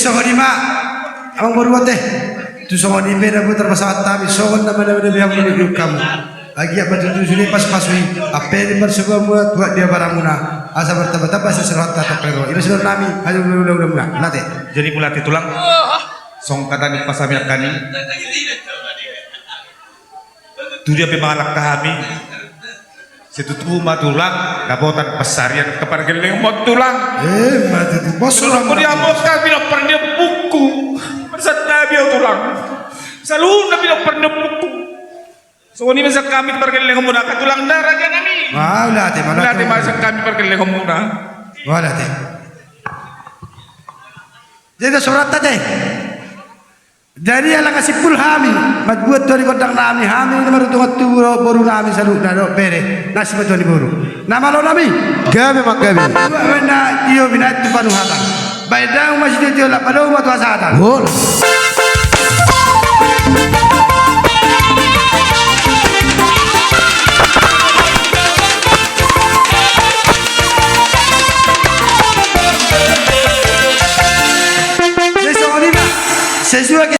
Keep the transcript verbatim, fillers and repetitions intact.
Songon i ma, amang boru ate. Tu songon i pe na boi tarpasahat hami songon na manabi-nabi hamu di ujung hamu. Agia ma tutu sude pasupasu i, ampe di parsubaonmuna, tuat di abaramuna, asa martamba-tamba sian sarohanta tongka ni roha. I ma sidohonon nami, hamu ulaula muna. Mauliate. Jadi mauliate tulang. Songon hata ni pasamiak hami. Tu dia pe mangalangka hami. Situtu ma tulang, dapotan pansarian angka pargellengonmuna tulang. Eh, ma tutu. Bos, songon dia ma hami pinompar ni ompungku. Marsantabi au tulang. Saluhutna pinompar ni ompungku. Songon i ma sian hami pargellengonmuna angka tulang, da raja nami. Mauliate, mauliate. Mauliate ma sian hami pargellengonmuna. Mauliate. Jadi songon hata te. Jadi ala angka simpul hami, mambuat tu ari gondang nami, hami na marhutang tu boru nami saluhutna dohot bere, na simatua ni boru. Na malo nami. Gabe manggabe. Dua baen na tio binaen tu panuhatan. Baen daong ma sitio-tio, laho ma tu hasahatan. Hol.